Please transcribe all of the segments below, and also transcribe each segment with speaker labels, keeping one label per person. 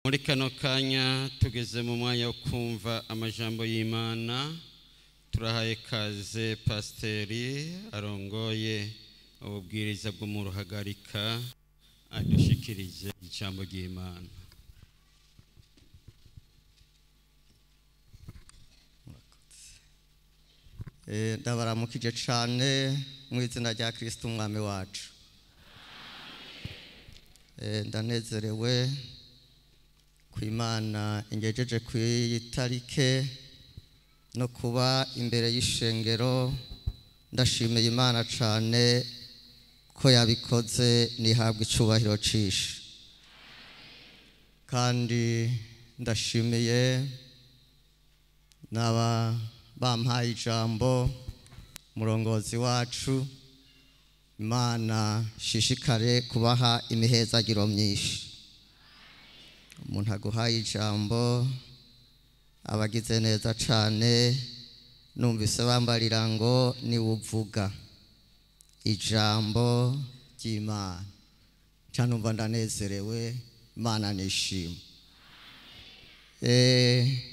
Speaker 1: Muri kano kanya tugeze mu mwanya wo kumva amajambo y'Imana. Turahaye kaze pasiteri arongoye ububwiriza bwo mu Ruhagarika adushikirize ijambo ry'Imana.
Speaker 2: Ndabaramukije cane mu izina rya Kristo umwami wacu. Ndanezerewe ku Imana ingejeje ku itarike no kuba imbere y'ishengero. Ndashimiye Imana cane ko yabikoze, nihabwa icubahiro cishe. Kandi ndashimiye n'aba bampaye ijambo, murongozi wacu. Imana shishikare kubaha imihezagiro myinshi. Umuntu aguhaye ijambo abagize neza cane. Numvise bambarira ngo niwuvuga ijambo ry'Imana, numva ndanezerewe. Imana nishima.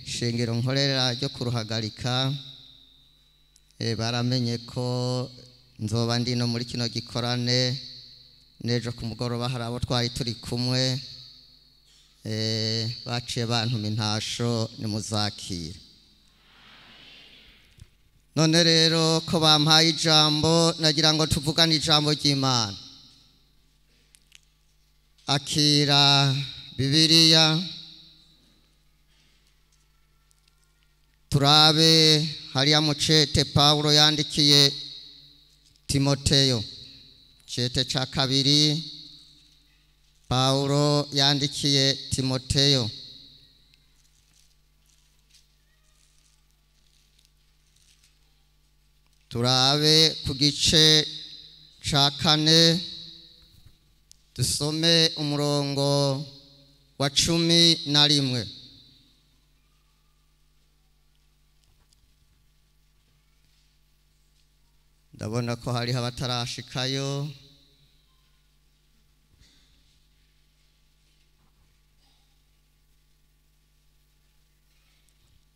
Speaker 2: Shengero nkorera ryo kuruhagarika, baramenye ko nzoba ndi no muri kino gikorane. Nejo ku mugoroba hari abo twari turi kumwe, baciye bantuma intasho nimuzakire. None rero ko bampaye ijambo, nagira ngo tuvugane ijambo ry'Imana. Akira Bibiliya, turabe hariya mu cete Pawulo yandikiye Timoteyo, cete ca kabiri Pawulo yandikiye Timoteyo. Turabe ku gice ca 4, dusome umurongo wa 11. Ndabona ko hariho abatarashikayo.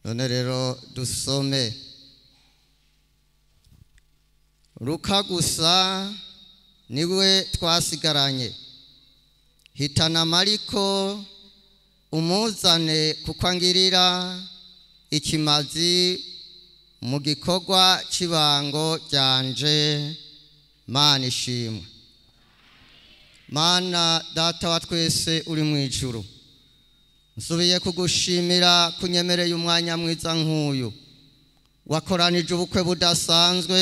Speaker 2: None rero dusome Luka gusa niwe twasigaranye. Hitana Mariko umuzane kuko angirira ikimazi mu gikorwa cy'ibango ryanje. Mana ishimwe. Mana Data wa twese uri mu ijuru, nsubiye kugushimira kunyemereye umwanya mwiza nk'uyu. Wakoranije ubukwe budasanzwe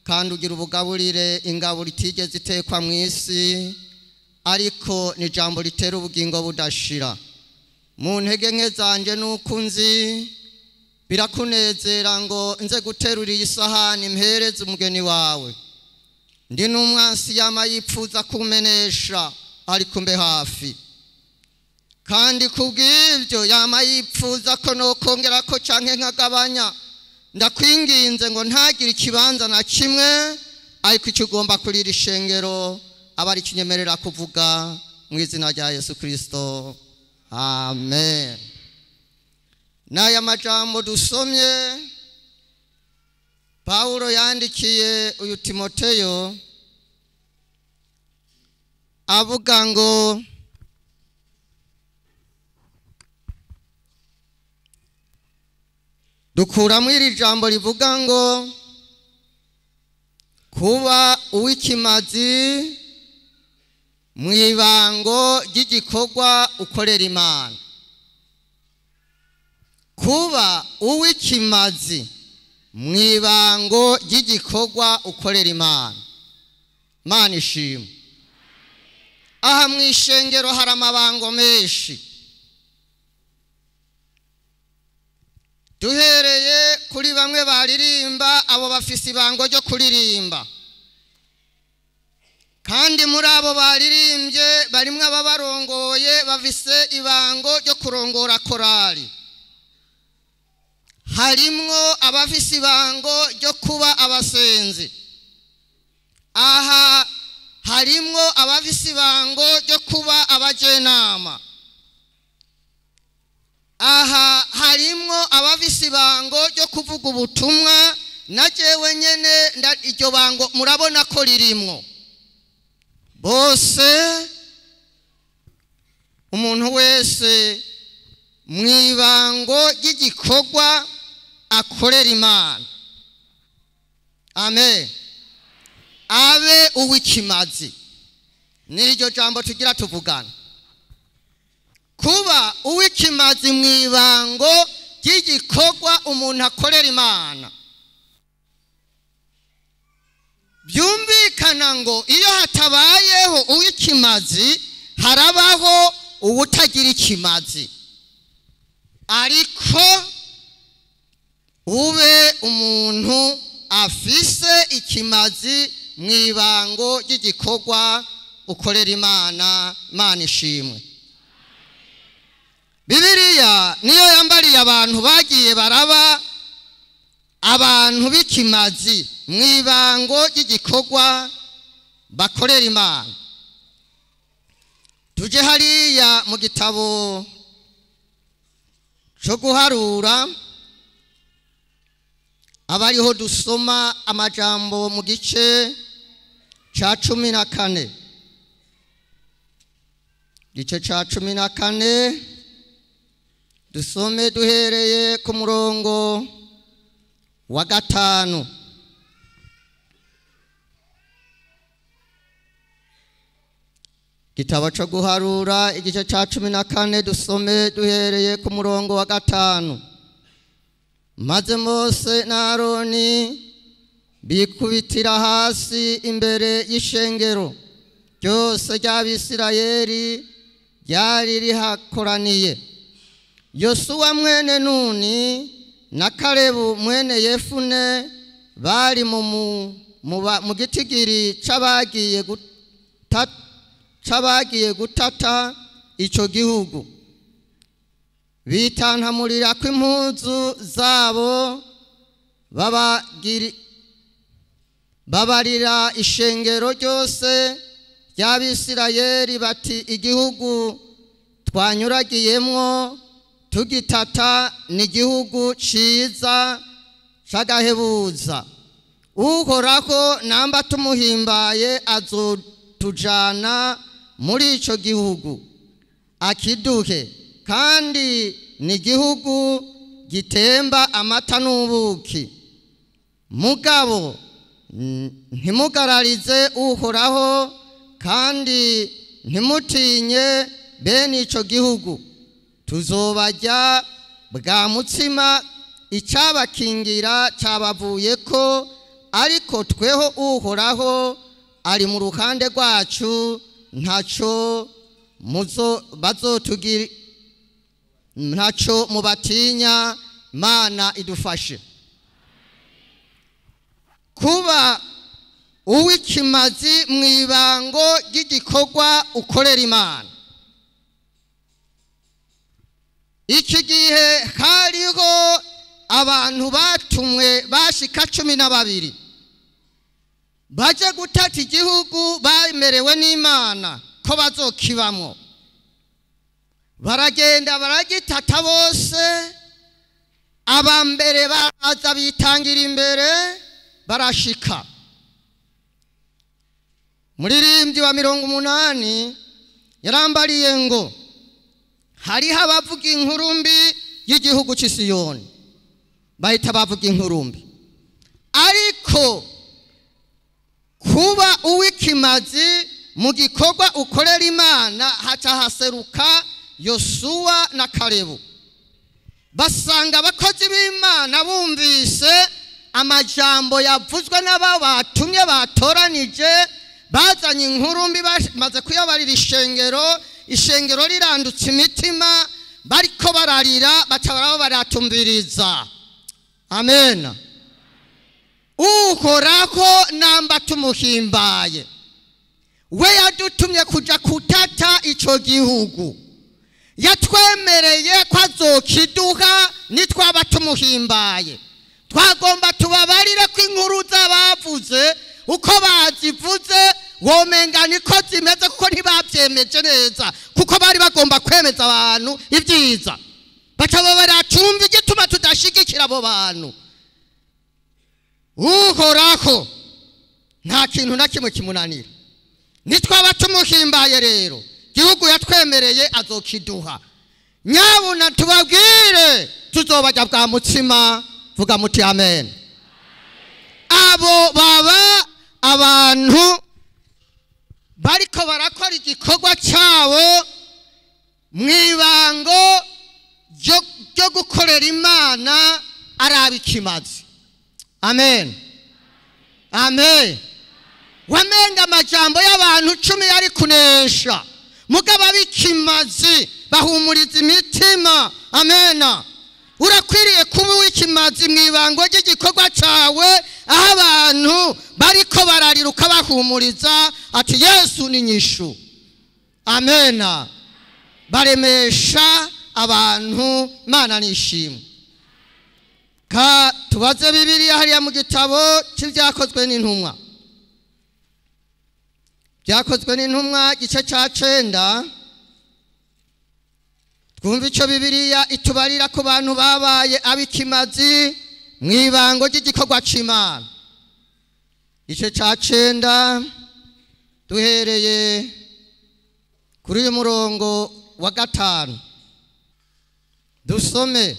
Speaker 2: kandi ugira ubugaburire ingaburo itigeze itekwa mu isi, ariko ni ijambo ritera ubugingo budashira. Mu ntege nke zanje nuko nzi birakunezera ngo nze guterura iyi sahani mpereze umugeni wawe. Ndi n'umwansi yama yipfuza kumenesha, ariko mbe hafi. Kandi kubw'ibyo yama yipfuza ko nokongera ko canke nkagabanya. Ndakwinginze ngo ntagire ikibanza na kimwe, ariko icyo ugomba kurira ishengero aba ari kinyemerera kuvuga mu izina rya Yesu Kristo, amen. N'aya majambo dusomye Pawulo yandikiye uyu Timoteyo avuga ngo dukuramo iri jambo rivuga ngo kuba uw'ikimazi mu ibango ry'igikorwa ukorera Imana. Kuba uw'ikimazi mu ibango ry'igikorwa ukorera Imana. Mana ishimwe. Aha mu ishengero hari amabango menshi. Duhereye kuri bamwe baririmba, abo bafise ibango ryo kuririmba. Kandi muri abo baririmbye barimwe ababarongoye bafise ibango ryo kurongora korali. Harimwo abafise ibango ryo kuba abasenzi. Aha harimwo abafise ibango ryo kuba abajenama. Aha harimwo abafise ibango ryo kuvuga ubutumwa, na jewe nyene iryo bango murabona ko ririmwo. Bose, umuntu wese mw'ibango ry'igikorwa akorera Imana, amen, abe uw'ikimazi. N'iryo jambo tugira tuvugana, kuba uw'ikimazi mw'ibango ry'igikorwa umuntu akorera Imana. Byumvikana ngo iyo hatabayeho uw'ikimazi harabaho uwutagira ikimazi. Ariko ube umuntu afise ikimazi mw'ibango ry'igikorwa ukorera Imana. Imana ishimwe. Bibiliya niyo yambariye abantu bagiye baraba abantu b'ikimazi mw'ibango ry'igikorwa bakorera Imana. Tuje hariya mu gitabo cyo guharura, abariho dusoma amajambo mu gice ca 14. Gice ca 14 dusome duhereye ku murongo wa 5. Gitabo cyo guharura igice ca 14 dusome duhereye ku murongo wa 5. Maze Mose na Aroni bikubitira hasi imbere y'ishengero ryose ry'Abisirayeli ryari rihakoraniye. Yosuwa mwene Nuni na Kalebu mwene Yefune bari mu gitigiri c'abagiye gutata ico gihugu. Bitantamurira kw'impuzu zabo, babarira ishengero ryose ry'Abisirayeli bati: igihugu twanyuragiyemwo tugitata ni igihugu ciza c'agahebuza. Uhoraho namba tumuhimbaye azotujana muri ico gihugu akiduhe, kandi ni igihugu gitemba amata n'ubuki. Mugabo ntimugararize Uhoraho, kandi ntimutinye bene ico gihugu. Tuzobarya bwa mutsima, icabakingira cabavuyeko, ariko tweho Uhoraho ari mu ruhande rwacu, ntaco bazotugira, ntaco mubatinya. Mana idufashe kuba uw'ikimazi mw'ibango ry'igikorwa ukorera Imana. Iki gihe hariho abantu batumwe bashika 12 baje gutata igihugu bamerewe n'Imana ko bazokibamwo. Baragenda baragitata bose, abambere baraza bitangira imbere barashika. Muririmbyi wa 80 yarambariye ngo hariho abavuga inkuru mbi y'igihugu cy'Isiyoni, bahita bavuga inkuru mbi. Ariko kuba uw'ikimazi mu gikorwa ukorera Imana, haca haseruka Yosuwa na Kalebu. Basanga abakozi b'Imana bumvise amajambo yavuzwe n'abo batumye batoranije, bazanye inkuru mbi, bamaze kuyabarira ishengero, ishengero rirandutse imitima, bariko bararira, baca baraba baratumviriza. Amen. Uhoraho namba tumuhimbaye, we yadutumye kuja kutata ico gihugu, yatwemereye ko azokiduha nitwaba tumuhimbaye. Twagomba tubabarire ko inkuru z'abavuze uko bazivuze womenga niko zimeze, kuko ntibabyemeje neza, kuko bari bagomba kwemeza abantu ibyiza. Baca baratumva igituma tudashigikira abo bantu. Uhoraho nta kintu na kimwe kimunanira. Nitwaba tumuhimbaye rero, igihugu yatwemereye azokiduha. Nyabuna tubabwire tuzobajya bwa mutsima. Vuga muti amen. Abo baba abantu bariko barakora igikorwa cyabo mwibango ryo gukorera Imana arabikimazi. Amen. Amen. Wamenga amajambo y'abantu 10 yari kunesha, mugabo abikimazi bahumuriza imitima. Amena. Urakwiriye kuba uw'ikimazi mwibango ry'igikorwa cyawe, aho abantu bariko bararira ukabahumuriza ati Yesu ni nyishu. Amena. Baremesha abantu, Imana nishimwe. Ka tubaze Bibiliya hariya mu gitabo cy'ibyakozwe n'intumwa. Byakozwe n'intumwa gice ca 9. Twumva ico Bibiliya itubarira ku bantu babaye abikimazi mwibango ry'igikorwa c'Imana. Igice ca 9 duhereye kuri uyu murongo wa 5 dusome.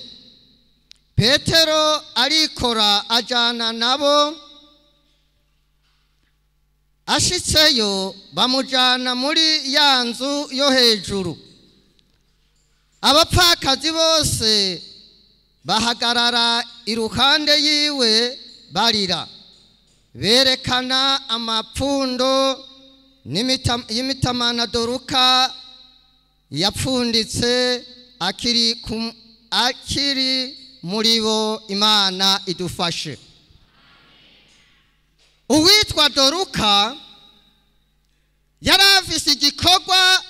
Speaker 2: Petero arikora ajana nabo, ashitseyo bamujana muri ya nzu yo hejuru. Abapfakazi bose bahagarara iruhande yiwe barira, berekana amapfundo y'imitamana Doruka yapfunditse akiri muri bo. Imana idufashe. Uwitwa Doruka yarafise igikorwa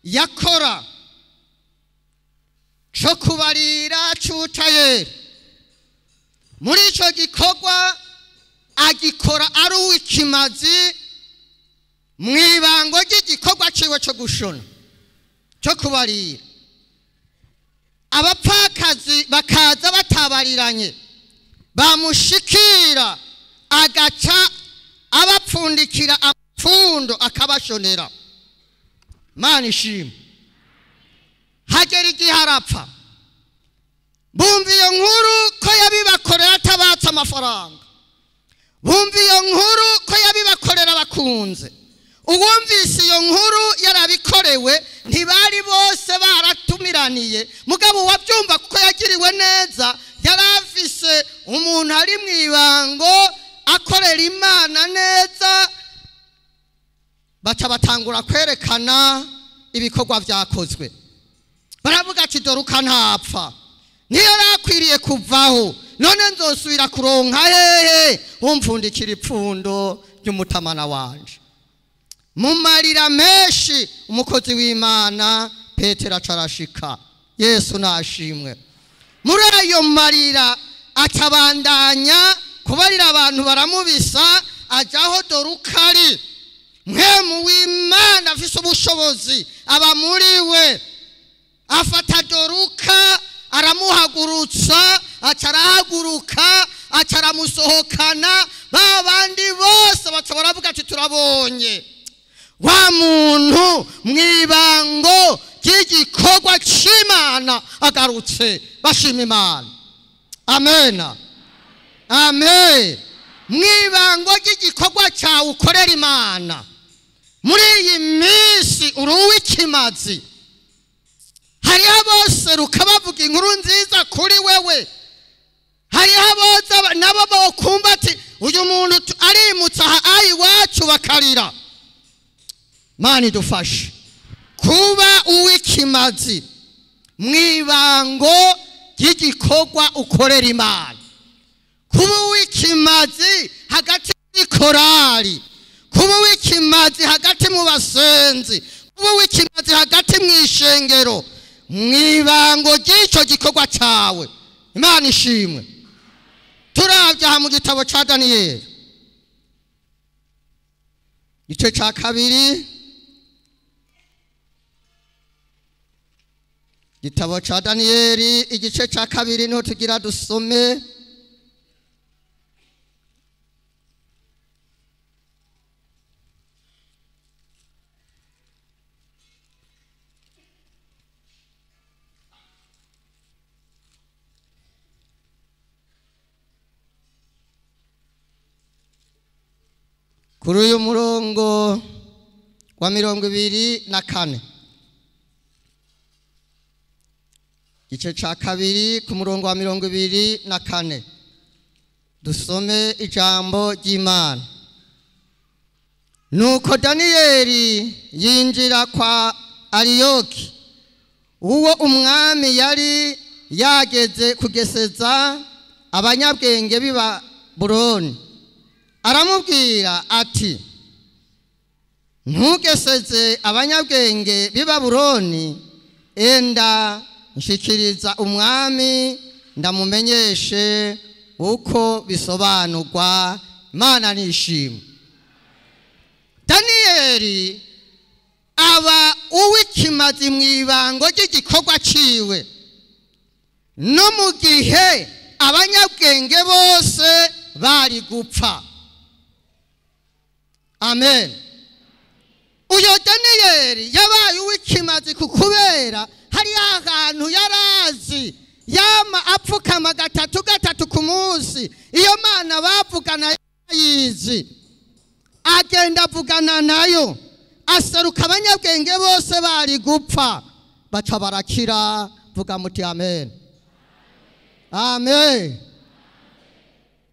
Speaker 2: yakora cyo kubarira c'ubutayeri. Muri ico gikorwa agikora ari uw'ikimazi mwibango ry'igikorwa ciwe cyo gushona, cyo kubarira. Abapfakazi bakaza batabariranye, bamushikira agaca abapfundikira amapfundo akabashonera. Mana ishimwe. Hagera igihe arapfa. Bumva iyo nkuru ko yabibakorera atabatse amafaranga. Bumva iyo nkuru ko yabibakorera bakunze. Uwumvise iyo nkuru yarabikorewe, ntibari bose baratumiraniye, mugabo wabyumva kuko yagiriwe neza, yarafise umuntu ari mwibango akorera Imana neza. Baca batangura kwerekana ibikorwa byakozwe. Baravuga ati Doruka ntapfa, niyo yarakwiriye kuvaho, none nzosubira kuronka hehe umfundikira ipfundo ry'umutamana wanje. Mu marira menshi umukozi w'Imana Petero acarashika. Yesu nashimwe. Muri ayo marira acabandanya kubarira abantu baramubisa, ajaho Doruka ari. Mwemu w'Imana afise ubushobozi aba muri we. Afata Doruka aramuhagurutsa, acarahaguruka, acaramusohokana. Ba bandi bose baca baravuga ati turabonye wa muntu mwibango ry'igikorwa c'Imana agarutse. Bashima Imana. Amena. Amen. Mwibango ry'igikorwa cyawe ukorera Imana muri iyi minsi uri uw'ikimazi. Hariho aboseruka bavuga inkuru nziza kuri wewe. Hariho aboza nabo bokumva ati uyu muntu arimutse aha ayi iwacu bakarira. Mana idufashe kuba uw'ikimazi mwibango ry'igikorwa ukorera Imana. Kuba uw'ikimazi hagati y'ikorari, kuba uw'ikimazi hagati mu basenzi, kuba uw'ikimazi hagati mu ishengero, mwibango ry'ico gikorwa cawe. Imana ishimwe. Turavye aha mu gitabo ca Daniyeli igice ca 2, Igitabo ca Daniyeli igice ca 2 niho tugira dusome. Kuri uyu murongo wa 24, igice ca 2 ku murongo wa 24, dusome ijambo ry'Imana. Nuko Daniyeli yinjira kwa Ariyoki, uwo umwami yari yageze kugeseza abanyabwenge b'i Babuloni, aramubwira ati: ntugeseze abanyabwenge b'i Babuloni, enda nshikiriza umwami ndamumenyeshe uko bisobanurwa. Imana nishimwe. Daniyeli aba uw'ikimazi mu ibango ry'igikorwa ciwe, no mu gihe abanyabwenge bose bari gupfa. Amen. Uyo Daniyeli yabaye uw'ikimazi kukubera hari ahantu yarazi yama apfukama gatatu gatatu ku munsi. Iyo Mana bavugana yizi, agenda avugana nayo, aseruka abanyabwenge bose bari gupfa, baca barakira. Vuga muti amen. Amen.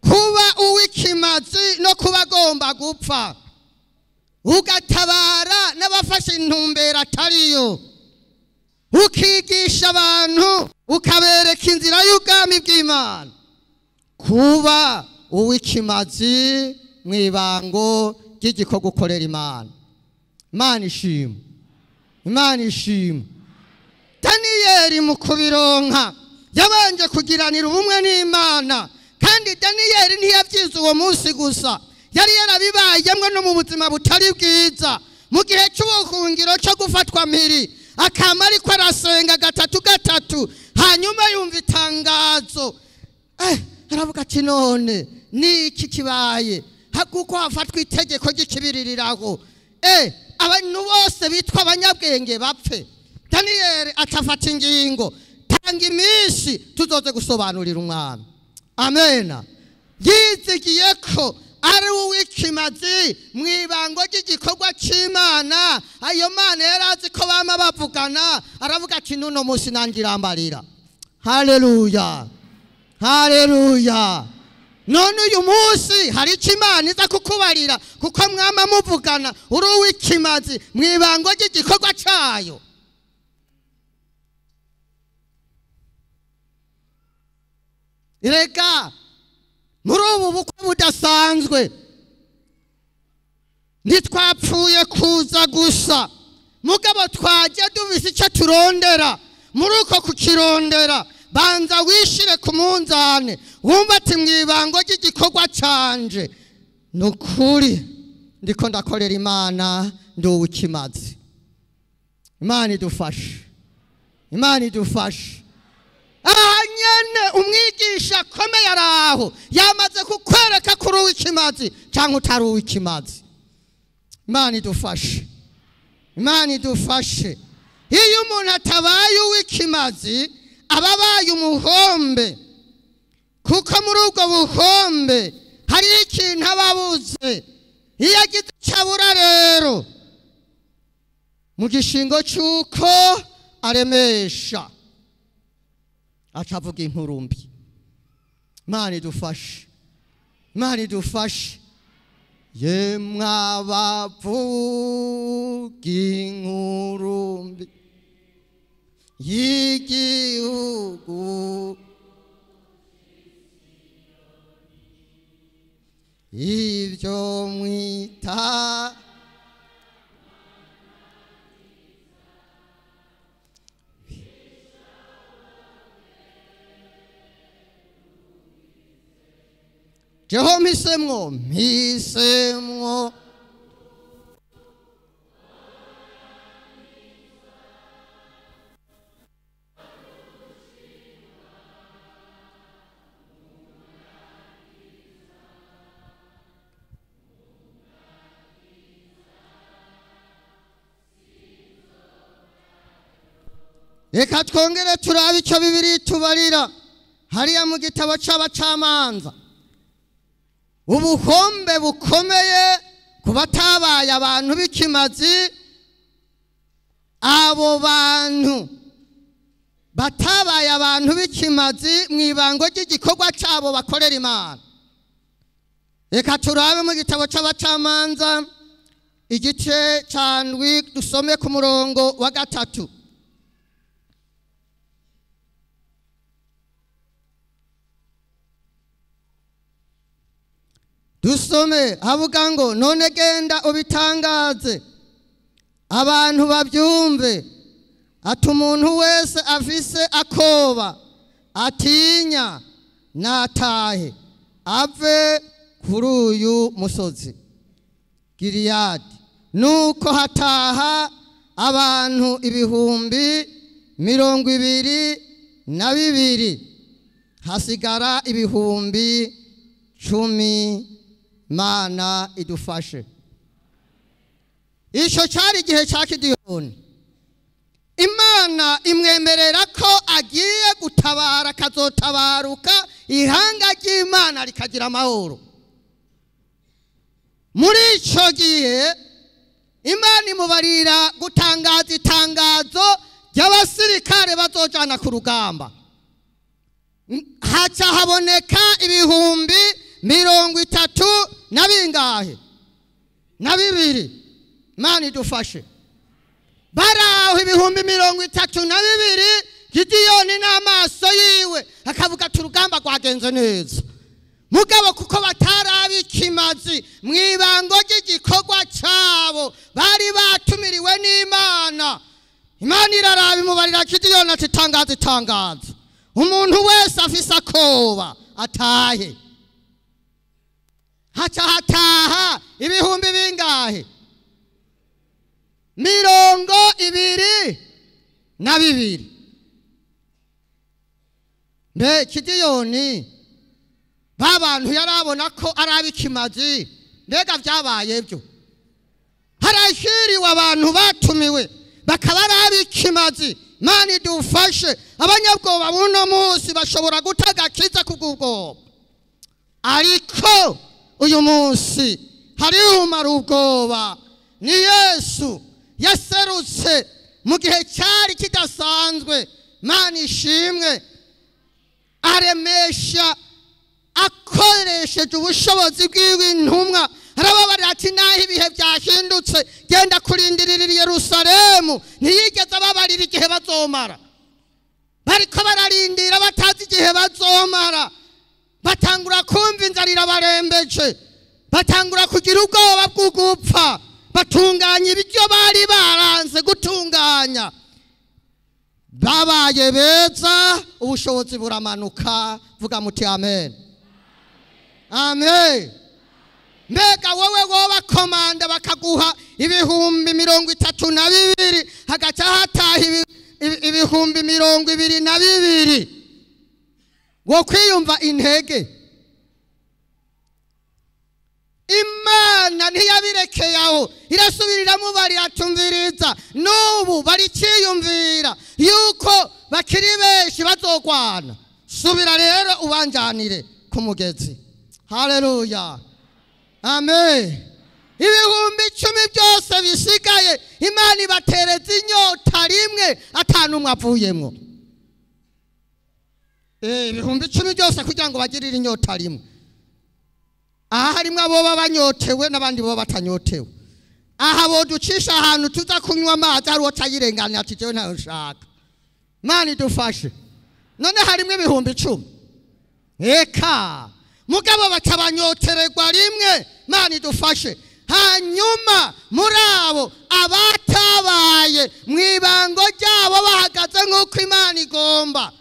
Speaker 2: Kuba uw'ikimazi no kuba agomba gupfa, ugatabara n'abafashe intumbero atariyo, ukigisha abantu ukabereka inzira y'ubwami bw'Imana. Kuba uw'ikimazi mu ibango ry'igikorwa ukorera Imana. Imana ishimwe. Imana ishimwe. Daniyeli mu kubironka yabanje kugiranira ubumwe n'Imana, kandi Daniyeli ntiyavyize uwo munsi gusa, yari yarabibayemwo no mu buzima butari bwiza. Mu gihe cy'ubuhungiro cyo gufatwa mpiri, akama ariko arasenga gatatu gatatu, hanyuma yumva itangazo. Aravuga ati: none niki kibaye? Hakuko hafatwa itegeko ry'ikibiririraho, abantu bose bitwa abanyabwenge bapfe. Daniyeli atafata ingingo, tanga iminsi tuzoze gusobanurira umwami. Amena. Yizigiye ko ari uw'ikimazi mu ibango ry'igikorwa c'Imana. Ayo Mana yarazi ko bama bavugana, aravuga ati: nuno munsi nanjye irambarira. Haleluya, haleluya. None uyu munsi hari icyo Imana iza kukubarira, kuko mwama muvugana, uri uw'ikimazi mu ibango ry'igikorwa cayo. Reka muri ubu bukwe budasanzwe ntitwapfuye kuza gusa, mugabo twajya dufise icyo turondera. Muri uko kukirondera, banza wishire ku munzane, wumva ati: mu ibango ry'igikorwa canje nukuri ndiko ndakorera Imana, ndi uw'ikimazi. Imana idufashe. Imana idufashe. Aha nyene umwigisha akomeye araho, yamaze kukwereka kuri uw'ikimazi cyangwa utari uw'ikimazi. Imana idufashe. Imana idufashe. Iyo umuntu atabaye uw'ikimazi aba abaye umuhombe, kuko muri ubwo buhombe hari ikintu aba abuze. Iyo agize icyo abura rero, mu gishingo cy'uko aremesha, acavuga inkuru mbi. Imana idufashe. Imana idufashe. Yemwe abavuga inkuru mbi y'igihugu, ibyo mwita jeho mpisemwo, mpisemwo Reka twongere turabe icyo Bibiliya itubarira hariya mu gitabo c'abacamanza. Ubuhombe bukomeye ku batabaye abantu b'ikimazi, abo bantu batabaye abantu b'ikimazi mu ibango ry'igikorwa cyabo bakorera Imana. Reka turabe mu gitabo c'abacamanza igice ca 7, dusome ku murongo wa 3. Dusome havuga ngo none genda ubitangaze abantu babyumve, ati umuntu wese afise akoba atinya natahe ave kuri uyu musozi Giliyadi. Nuko hataha abantu 22,000, hasigara 10,000. Mana idufashe. Ico cari igihe ca Gideyoni. Imana imwemerera ko agiye gutabara, akazotabaruka ihanga ry'Imana rikagira amahoro. Muri ico gihe Imana imubarira gutangaza itangazo ry'abasirikare bazojana ku rugamba. Haca haboneka 32,000 na bingahe? Na 2. Imana idufashe. Baraho 32,000, Gideyoni n'amaso yiwe akavuga ati urugamba rwagenze neza. Mugabo kuko batarabikimazi mu ibango ry'igikorwa cyabo bari batumiriwe n'Imana, Imana iraraba imubarira Gideyoni ati tangaza itangazo, umuntu wese afise akoba atahe. Haca hataha ibihumbi bingahe? 22. Mbe Gideyoni babantu yarabona ko arabikimazi, mbega vyabaye byo. Harashiriwe abantu batumiwe bakaba arabikimazi. Imana idufashe. Abanyabwoba buno munsi bashobora gutaga kiza kubw'ubwoba, ariko uyu munsi hariho ubwoba. Ni Yesu yaserutse mu gihe cyari kidasanzwe. Imana ishimwe. Aremesha akoresheje ubushobozi bwiwe intumwa, arababarira ati naho ibihe byahindutse genda kurindirira Yerusalemu. Ntiyigeze ababarira igihe bazomara, bariko bararindira batazi igihe bazomara. Batangura kumva inzara irabarembeje, batangura kugira ubwoba bwo gupfa, batunganya ibyo bari baranze gutunganya. Babaye beza, ubushobozi buramanuka. Vuga muti amen. Amen. Mbega wowe woba komanda bakaguha 32,000, hagaca hataha 22,000, wo kwiyumva intege. Imana ntiyabirekeye aho, irasubirira mubarira tumviriza. N'ubu bariciyumvira yuko bakiri benshi bazogwana. Subira rero ubanjanire ku mugezi. Haleluya, amen. 10,000 byose bisigaye Imana ibatereza inyota rimwe atanumwe avuyemwo. 10,000 byose kugira ngo bagirire inyota rimwe. Aha harimwo abo banyotewe n'abandi bo batanyotewe. Aha boducisha ahantu tuza kunywa amazi ari utayirenganya ati jewe ntayo nshaka. Imana idufashe. None harimwo 10,000. Eka mugabo batabanyotererwa rimwe. Imana idufashe. Hanyuma muri abo abatabaye mu ibango ryabo bahagaze nk'uko Imana igomba,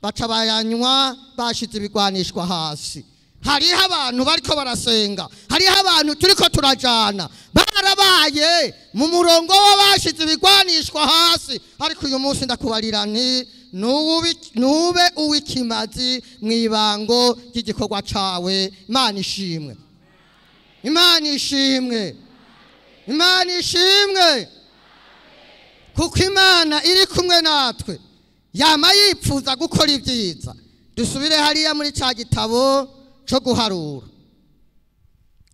Speaker 2: baca bayanywa bashize ibigwanishwa hasi. Hariho abantu bariko barasenga, hariho abantu turiko turajana barabaye mu murongo w'abashize ibigwanishwa hasi. Ariko uyu munsi ndakubarira nti nube uw'ikimazi mu ibango ry'igikorwa cawe. Imana ishimwe, Imana ishimwe, Imana ishimwe, kuko Imana iri kumwe natwe. Yama yipfuza gukora ibyiza. Dusubire hariya muri ca gitabo cyo guharura,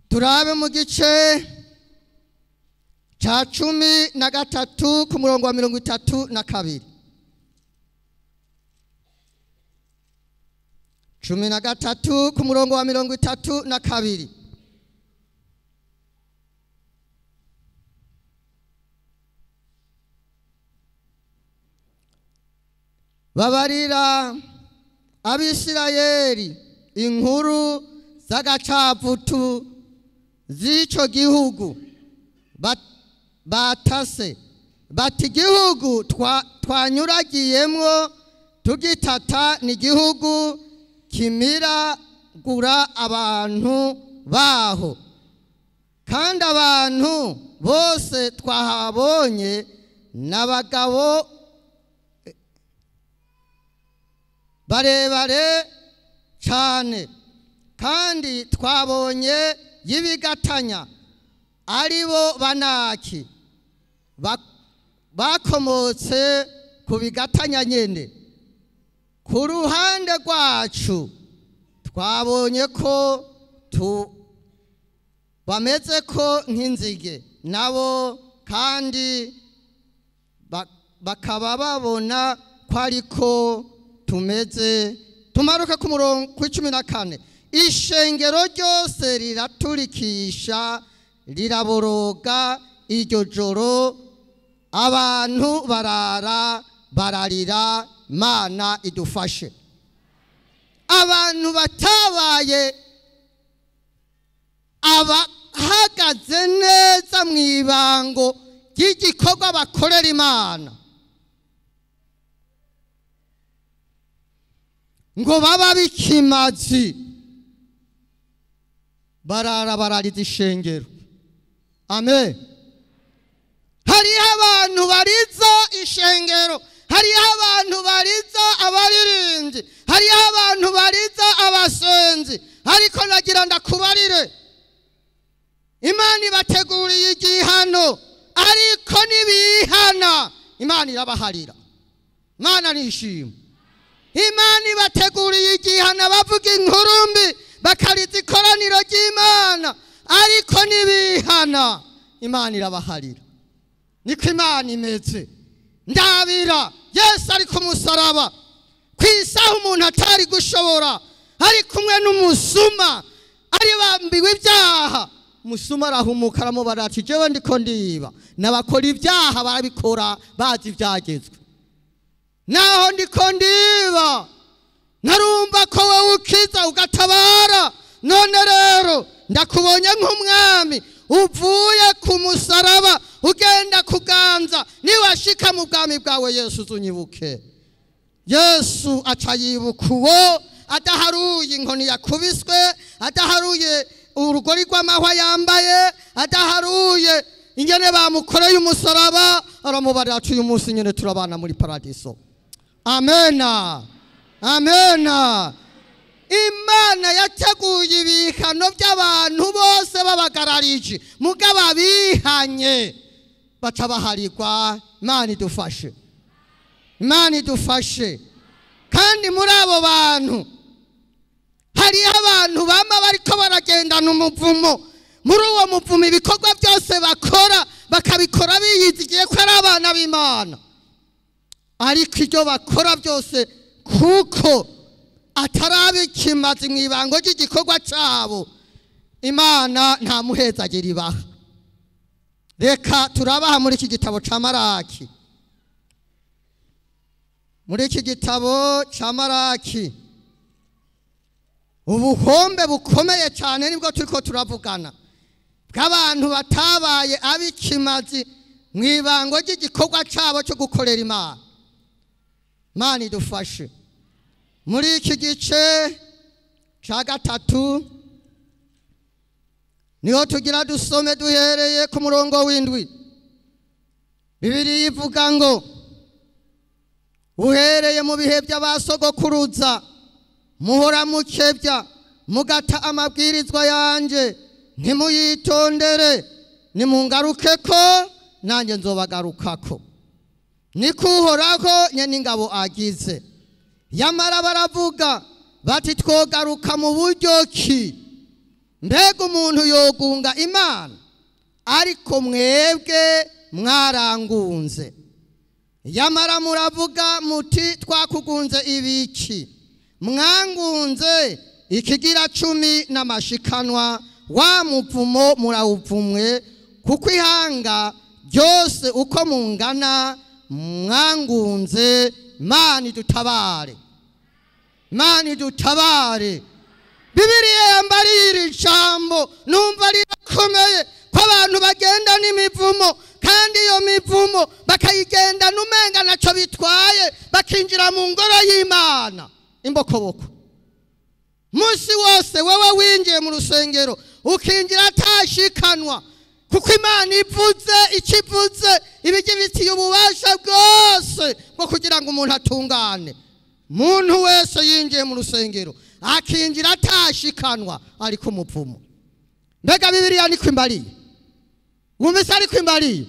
Speaker 2: turabe mu gice ca 13 ku murongo wa 32. 13 ku murongo wa 32. Babarira Abisirayeli inkuru z'agacavutu z'ico gihugu batase, bati igihugu twanyuragiyemwo tugitata ni igihugu kimiragura abantu baho, kandi abantu bose twahabonye n'abagabo barebare cyane, kandi twabonye y'ibigatanya aribo banaki bakomotse ku bigatanya nyene. Ku ruhande rwacu twabonye ko bameze ko nk'inzige nabo, kandi bakaba babona ko ariko tumeze. Tumaruke ku murongo ku 14. Ishengero ryose riraturikisha riraboroga iryo joro, abantu barara bararira. Mana idufashe. Abantu batabaye abahagaze neza mu ibango ry'igikorwa bakorera Imana, ngo baba bikimazi, barara barariza ishengero. Amen. Hariho abantu bariza ishengero, hariho abantu bariza abaririmbyi, hariho abantu bariza abasenzi, ariko nagira ndakubarire, Imana ibateguriye igihano, ariko nibihana Imana irabaharira. Imana nishima. Imana ibateguriye igihano bavuga inkuru mbi bakariza ikoraniro ry'Imana, ariko nibihana Imana irabaharira. Niko Imana imeze. Ndabira Yesu ari ku musaraba, ku isaha umuntu atari gushobora, ari kumwe n'umusuma ari bambiwe ibyaha. Umusuma arahumuka aramubara ati jewe ndiko ndiba, n'abakora ibyaha barabikora bazi ibyagezwe, naho ndiko ndiba narumva ko wowe ukiza ugatabara, none rero ndakubonye nk'umwami uvuye ku musaraba ugenda kuganza, niwashika mu bwami bwawe Yesu uzunyibuke. Yesu aca yibuka uwo adaharuye inkoni yakubiswe, adaharuye urugori rw'amahwa yambaye, adaharuye ingene bamukoreye umusaraba, aramubarira ati uyu munsi nyene turabana muri paradiso. Amena, amena. Imana yateguye ibihano by'abantu bose babagararije, mugabo abihanye baca baharigwa. Imana idufashe, Imana idufashe. Kandi muri abo bantu hariho abantu bama bariko baragendana umuvumo. Muri uwo muvumo ibikorwa byose bakora bakabikora biyizigiye ko ari abana b'Imana, ariko ibyo bakora byose kuko atarabikimazi mu ibango ry'igikorwa cyabo, Imana nta muhezagira ibaha. Reka turabaha muri iki gitabo ca Maraki, muri iki gitabo ca Maraki ubuhombe bukomeye cyane nibwo turiko turavugana, bw'abantu batabaye abikimazi mu ibango ry'igikorwa cyabo cyo gukorera Imana. Imana idufashe. Muri iki gice ca 3 niho tugira dusome duhereye ku murongo w'indwi. Bibiliya ivuga ngo uhereye mu bihe by'abasogokuruza muhora mukebya mugata amabwirizwa yanje, ntimuyitondere, nimungaruke ko nanjye nzobagarukako. Niko Uhoraho nyeningabo agize. Yamara baravuga bati twogaruka mu buryo ki? Mbega umuntu yogunga Imana? Ariko mwebwe mwarangunze. Yamara muravuga muti twakugunze ibiki? Mwangunze ikigira 10 n'amashikanwa, wa muvumo murawuvumwe, kuko ihanga ryose uko mungana mwangunze. Imana idutabare, Imana idutabare. Bibiliya yambariye iri jambo numva rirakomeye, ko abantu bagenda n'imivumo, kandi iyo mivumo bakayigenda n'umenga naco bitwaye, bakinjira mu ngoro y'Imana imbokoboko. Munsi wose wewe winjiye mu rusengero ukinjira atashikanwa, kuko Imana ivuze ikivuze ibigibitiye ububasha bwose bwo kugira ngo umuntu atungane. Muntu wese yinjiye mu rusengero akinjira atashikanwa ariko umuvumo. Mbega Bibiliya niko imbariye? Wumvise ariko imbariye?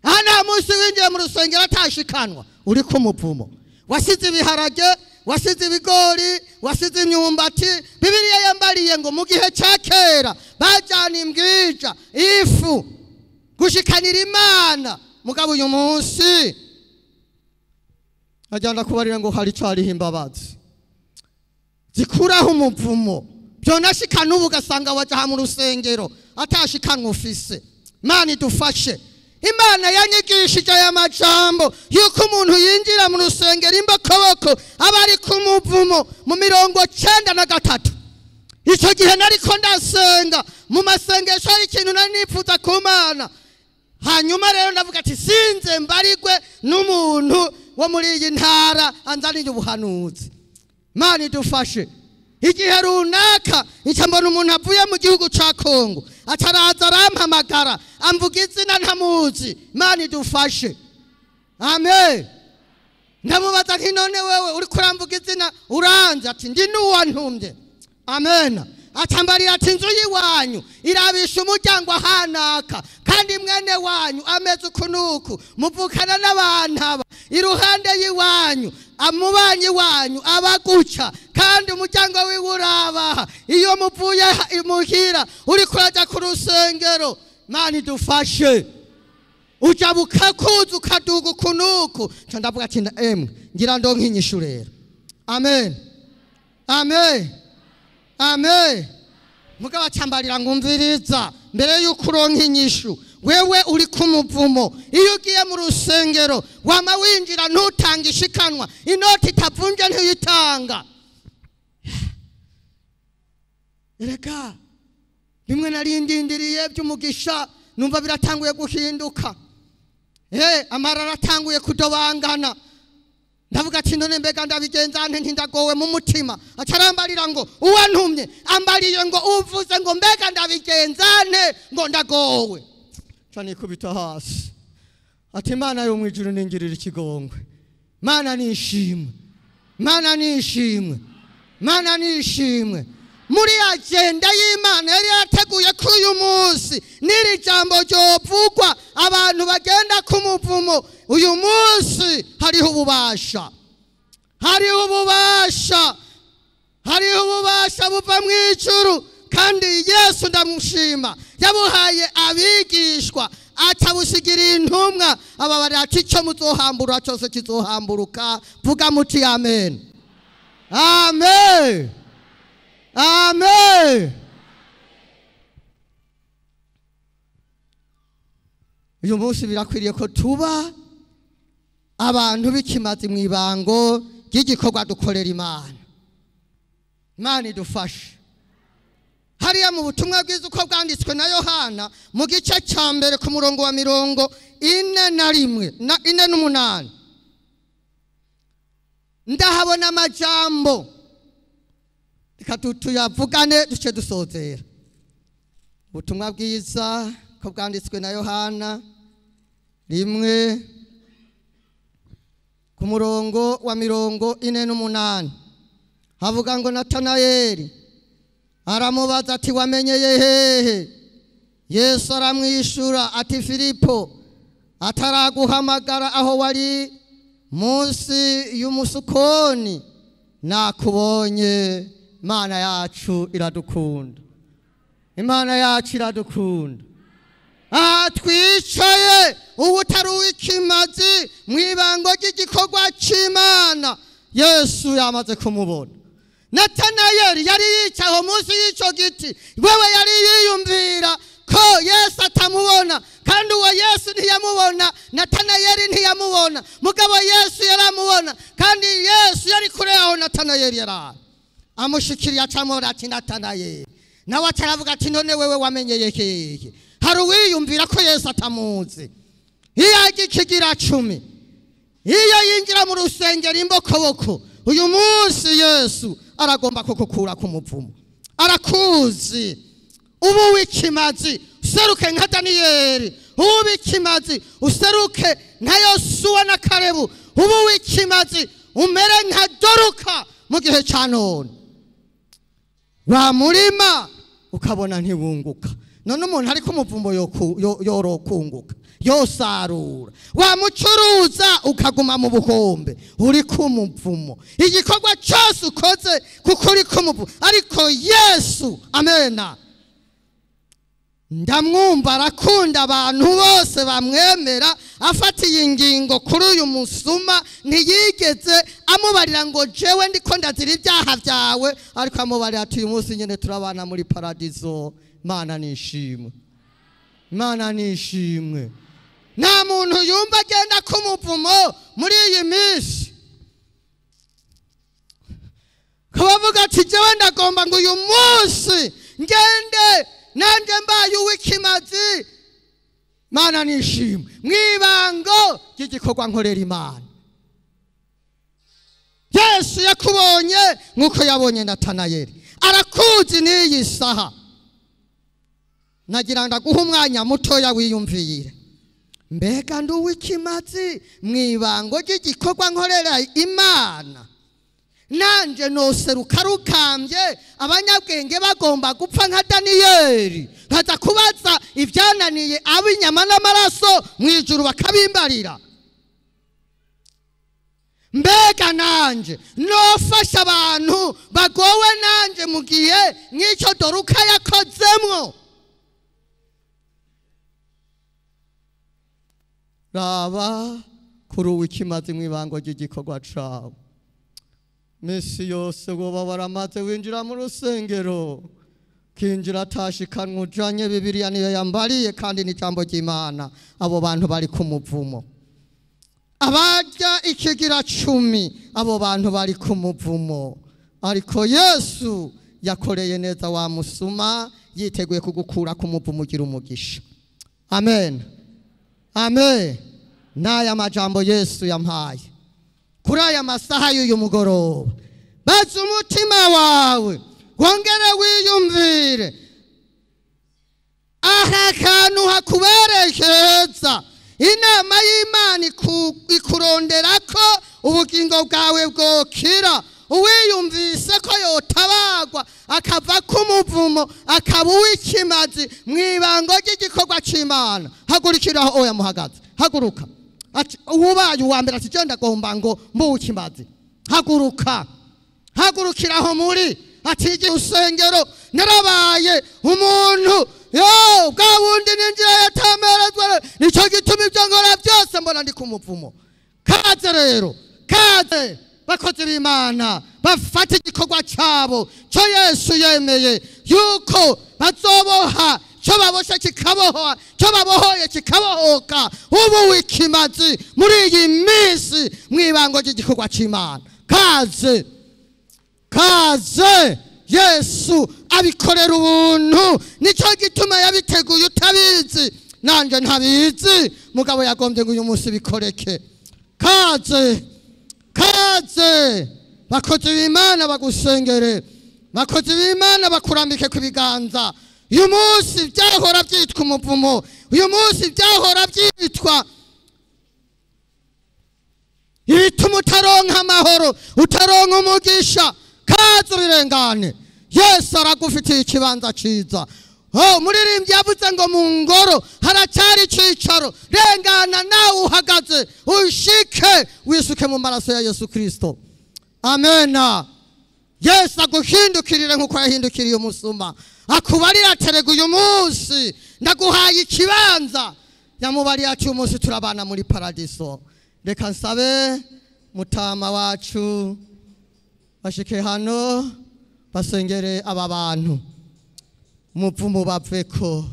Speaker 2: Hana munsi winjiye mu rusengero atashikanwa uri ku muvumo. Wasize ibiharage, wasize ibigori, wasize imyumbati. Bibiliya yambariye ngo mu gihe cya kera bajyana imbwija, ifu gushikanira Imana. Mugabo uyu munsi ajyana kubarira ngo hari cariho imbabazi zikuraho umuvumo. Byonashikana ubu ugasanga waja mu rusengero atashikanwa ufise. Imana idufashe. Imana yanyigishije aya majambo yuko umuntu yinjira mu rusengero imbokoboko aba ari ku muvumo mu 93. Icyo gihe nariko ndasenga mu masengesho, hari ikintu nari nifuza ku Mana. Hanyuma rero ndavuga ati sinze mbarigwe n'umuntu wo muri iyi ntara anzanire ubuhanuzi. Imana idufashe. Igihe runaka nca mbona umuntu avuye mu gihugu ca Kongo ataraza arampamagara amvuga izina ntamuzi. Imana idufashe. Amen. Ndamubaza nti none wewe uri kuramvuga izina uranze? Ati ndi nuwantumye. Amen. Atambarira ati inzu yiwanyu irabisha umuryango ahanaka, kandi mwene wanyu ameze ukunuku, muvukana n'abantu aba iruhande yiwanyu, amubanyi wanyu abaguca, kandi umuryango wiwe urabaha. Iyo muvuye imuhira uri kuraja ku rusengero, Imana idufashe. Uja bukakuza ukaduga ukunuku. Nca ndavuga ati emwe ngira ndonke inyishu rero. Amen. Amen. Amen. Mugabo acambarira ngo umviriza mbere yuko uronka inyishu, wewe uri ku muvumo. Iyo ugiye mu rusengero wama winjira ntutanga ishikanwa, inoti itavunje ntuyitanga. Erega bimwe narindindiriye by'umugisha numva biratanguye guhinduka. Amara aratanguye kudobangana. Ndavuga ati none mbega ndabigenza nte ntindagowe mu mutima. Acarambarira ngo uwantumye ambariye ngo uvuze ngo mbega ndabigenza nte ngo ndagowe. Ca nikubita hasi. Ati Imana yo mwijuru ningirira ikigongwe. Mana nishimwe. Mana nishimwe. Mana nishimwe. Muri agenda y'Imana yari yateguye kuri uyu munsi n'iri jambo ryovugwa abantu bagenda ku muvumo. Uyu munsi hariho ububasha, hariho ububasha, hariho ububasha buva mu ijuru. Kandi Yesu ndamushima yabuhaye abigishwa atabusigira intumwa. Ababarira ati icyo muzohambura cyose kizohamburuka. Vuga muti amen. Amen. Amen. Uyu munsi birakwiriye ko tuba abantu b'ikimazi mu ibango ry'igikorwa dukorera Imana. Imana idufashe. Hariya mu butumwa bwiza uko bwanditswe na Yohana mu gice cya mbere ku murongo wa 41 na 48, ndahabona amajambo. Reka tuyavugane duce dusozera. Ubutumwa bwiza ko bwanditswe na Yohana 1 ku murongo wa 48, havuga ngo Natanayeli aramubaza ati wamenyeye hehe? Yesu aramwishura ati Filipo Ataraguhamagara aho wari munsi y'umusukoni nakubonye. Imana yacu iradukunda, Imana yacu iradukunda. Aha twicaye ubutari uw'ikimazi mu ibango ry'igikorwa cy'Imana, Yesu yamaze kumubona. Natanayeli yari yicaye munsi y'icyo giti, wewe yari yiyumvira ko Yesu atamubona, kandi uwo Yesu ntiyamubona, Natanayeli ntiyamubona, mugabo Yesu yaramubona, kandi Yesu yari kure aho Natanayeli yari. Amushikiriye acamora ati Natanayeli, nawe ataravuga ati none wewe wamenyeye hehe? Hari uwiyumvira ko Yesu atamuzi. Iyo agikigira 10, iyo yinjira mu rusengero imbokoboko, uyu munsi Yesu aragomba kukukura ku muvumo. Arakuzi. Ubu w'ikimazi useruke nka Daniyeli, ubu w'ikimazi useruke nka Yosuwa na Kalebu, ubu w'ikimazi umere nka Doruka mu gihe cya none. Wa murima ukabona ntiwunguka. None umuntu ariko umuvumbo yorokunguka, yosarura. Wamucuruza ukaguma mu bukombe, uri ku muvumo. Igikorwa cyose ukoze kuko uri ku muvumo. Ariko Yesu, amena, ndamwumva arakunda abantu bose bamwemera. Afatiye ingingo kuri uyu musuma, ntiyigeze amubarira ngo jewe ndiko ndazira ibyaha byawe, ariko amubarira ati uyu munsi nyene turabana muri paradizo. Imana nishimwe, Imana nishimwe. Nta muntu yumva agenda ku muvumo muri iyi minsi kabavuga ati jewe ndagomba ngo uyu munsi ngende nanjye mbaye uw'ikimazi. Imana nishimwe mwibango ry'igikorwa nkorera Imana. Yesu yakubonye nk'uko yabonye Natanayeli, arakuzi n'iyi saha. Nagira ndaguha umwanya mutoya wiyumvire, mbega ndi uw'ikimazi mwibango ry'igikorwa nkorera Imana? Nanje noseruka rukambye, abanyabwenge bagomba gupfa nka Daniyeli, nkaza kubaza ibyananiye ab'inyama n'amaraso mu ijuru bakabimbarira. Mbega nanje nofasha abantu bagowe nanje mu gihe nk'icyo Doruka yakozemwo? Raba kuri uw'ikimazi mw'ibango ry'igikorwa cawe. Misi yose woba waramaze winjira mu rusengero, kinjira atashikanwa ujanye Bibiliya niyo yambariye, kandi n'ijambo ry'Imana. Abo bantu bari ku muvumo, abarya ikigira 10, abo bantu bari ku muvumo. Ariko Yesu yakoreye neza wa musuma, yiteguye kugukura ku muvumo ugira umugisha. Amen, amen. N'aya majambo Yesu yampaye kuri aya masaha y'uyu mugoroba, baza umutima wawe wongere wiyumvire aha kantu hakubereye heza. Inama y'Imana ikurondera ko ubugingo bwawe bwokira. Uwiyumvise ko yotabagwa akava ku muvumo akaba uw'ikimazi mw'ibango ry'igikorwa cy'Imana, hagurikiraho oya muhagaze, haguruka. Ati ubaye uwa mbere ati genda gomba ngo mbukimazi, haguruka, hagurukiraho muri. Ati igihe usengero narabaye umuntu yo bwa wundi ninjira yatamerezwa, nicyo gituma ibyo nkora byose mbona ndi ku muvumo. Kaze rero, kaze bakozi b'Imana bafata igikorwa cyabo cyo Yesu yemeye yuko bazoboha, cyo baboshe kikabohoa, cyo babohoye kikabohoka. Ubu w'ikimazi muri iyi minsi mwibango ry'igikorwa cy'Imana. Kaze, kaze. Yesu abikorera ubuntu, nicyo gituma yabiteguye utabizi, nanje ntabizi, mugabo yagombye ngo uyu munsi bikoreke. Kaze, kaze bakozi b'Imana bagusengere, bakozi b'Imana bakurambike ku biganza. Uyu munsi byahora byitwa umuvumo, uyu munsi byahora byitwa ibituma utaronka amahoro, utaronka umugisha. Kaze ubirengane, Yesu aragufitiye ikibanza cyiza. Umuririmbyi yavuze ngo mu ngoro haracyari icicaro. Rengana nawe uhagaze, ushike wisuke mu maraso ya Yesu Kristo. Amena. Yesu aguhindukirire nk'uko yahindukiriye umusuma, akubarira aterega uyu munsi ndaguhaye ikibanza. Yamubariye ati uyu munsi turabana muri paradiso. Reka nsabe mutama wacu bashike hano basengere aba bantu, umuvumo baveko.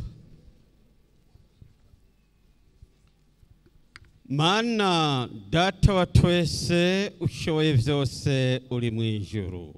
Speaker 1: Mana Data wa twese ushoboye byose uri mu ijuru,